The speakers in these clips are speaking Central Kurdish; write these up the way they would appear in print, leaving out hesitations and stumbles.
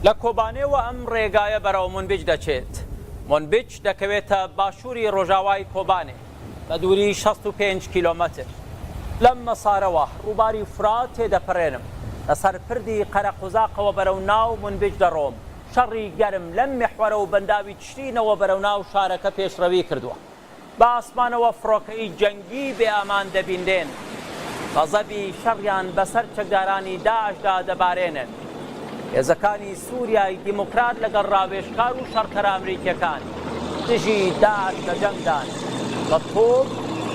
لە کۆبانێوە ئەم ڕێگایە بەرەو منبج دەچێت. منبج دەکەوێتە باشووری ڕۆژاوای کۆبانێ بە دووری 65 کیلۆمەتر. لەم مەسارەوە ڕووباری فورات تێدەپەرێنم. لەسەر پردی قەرەقوزاقەوە بەرەو ناو منبج دەڕۆم. شەڕی گەرم لەم میحوەرە و بەنداوی تشرینەوە بەرەو ناو شارەکە پێشڕەوی کردووە. بە ئاسمانەوە فڕۆکەی جەنگی بێ ئامان دەبینرێن، غەزەبی شەڕیان بەسەر چەکدارانی داعشدا دەبارێنن. هێزەکانی سوریای دیموکرات لەگەڵ ڕاوێژکار و شەڕکەرە ئەمریکیەکان دژی داعش لە جەنگدان. بە تۆپ،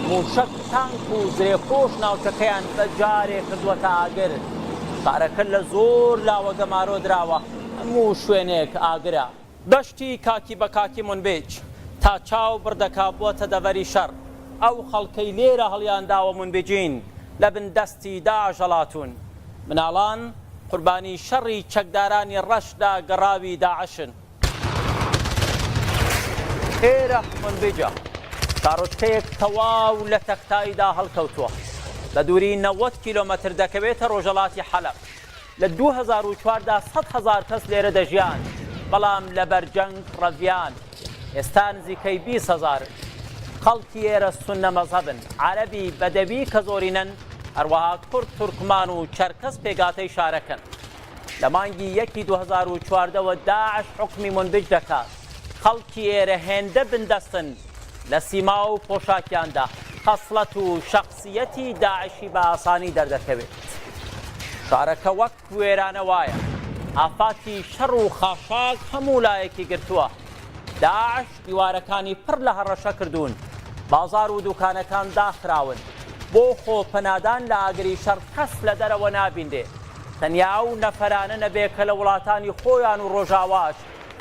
موشەک، تانک و زرێپۆش ناوچەکەیان بە جارێ کردووەتە ئاگر. شارەکە لە زۆر لاوە گەمارۆ دراوە، هەموو شوێنێک ئاگرە. دەشتی کاکی بە کاکی منبج تا چاو بڕ دەکا بووەتە دەڤەری شەڕ، ئەو خەڵکەی لێرە هەڵیان داوە منبجین لە بن دەستی داعش هەڵاتوون، مناڵان قوربانی شەڕی چەکدارانی ڕەش دا گەڕاوی داعشن. ئێرە منبجە، شارۆچکەیەک تەواو لە تەختاییدا هەڵکەوتووە، بە دووری 90 کیلۆمەتر دەکەوێتە ڕۆژهەڵاتی حەلەب. لە 2004 دا 100,000 کەس لێرە دەژیان، بەڵام لەبەر جەنگ ڕەڤیان. ئێستا نزیکەی 20 هەزارن. خەڵکی ئێرە سوننە مەزهەبن، عەرەبی بەدەوی کە زۆرینەن، هەروەها کورد، تورکمان و چەرکەس پێکهاتەی شارەکەن. لە مانگی یەکی 2014 وە داعش حوکمی منبج دەکات. خەڵکی ئێرە هێندە بندەستن لە سیما و پۆشاکیاندا خەسڵەت و شەخسییەتی داعشی بە ئاسانی دەردەکەوێت. شارەکە وەک وێرانە وایە. ئافاتی شەڕ و خاشاک هەموو لایەکی گرتووە. داعش دیوارەکانی پڕ لە هەڕەشە کردوون. بازاڕ و دوکانەکان داخراون. بۆ خۆ پەنادان لە ئاگری شەڕ کەس لە دەرەوە نابینرێ. تەنیا ئەو نەفەرانە نەبێ کە لە وڵاتانی خۆیان و ڕۆژاواش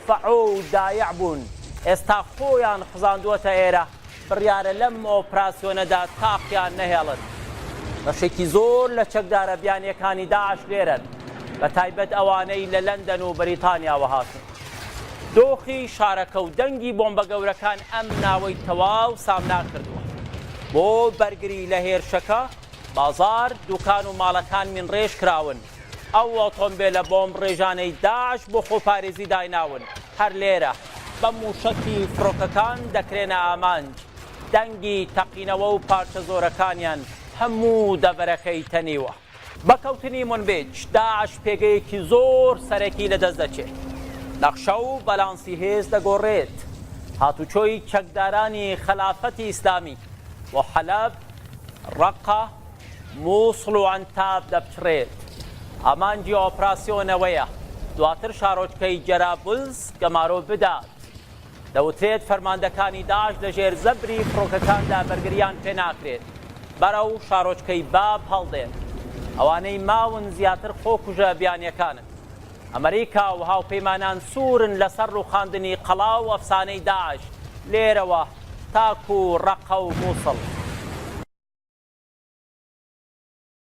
فەعۆ و دایع بوون، ئێستا خۆیان خزاندووەتە ئێرە. بڕیارە لەم ئۆپراسیۆنەدا تاقیان نەهێڵن. بەشێکی زۆر لە چەکدارە بیانییەکانی داعش لێرەن، بەتایبەت ئەوانەی لە لەندەن و بەریتانیاوە هاتوون. دۆخی شارەکە و دەنگی بۆمبە گەورەکان ئەم ناوەی تەواو سامناک کردووە. بۆ بەرگری لە هێرشەکە، بازاڕ، دوکان و ماڵەکان مینڕێژ کراون. ئەو ئۆتۆمبێلە بۆمبڕێژانەی داعش بۆ خۆپارێزی دایناون، هەر لێرە بە مووشەکی فڕۆکەکان دەکرێنە ئامانج، دەنگی تەقینەوە و پارچە زۆرەکانیان هەموو دەڤەرەکەی تەنیوە. بە کەوتنی منبج، داعش پێگەیەکی زۆر سەرەکی لەدەست دەچێت، نەخشە و بەلانسی هێز دەگۆڕێت، هاتوچۆی چەکدارانی خەلافەتی ئیسلامی بۆ حەلەب، ڕەققە، مووسڵ و عەنتاب دەپچڕێت. ئامانجی ئۆپراسیۆن ئەوەیە دواتر شارۆچکەی جەرابلس گەمارۆ بدات. دەوترێت فەرماندەکانی داعش لەژێر زەبری فڕۆکەکاندا بەرگرییان پێ ناکرێت، بەرەو شارۆچکەی باب هەڵدێن. ئەوانەی ماون زیاتر خۆکوژە بیانییەکانن. ئەمریکا و هاوپەیمانان سوورن لەسەر ڕووخاندنی قەڵا و ئەفسانەی داعش لێرەوە تاکوو ڕەققە و مووسڵ.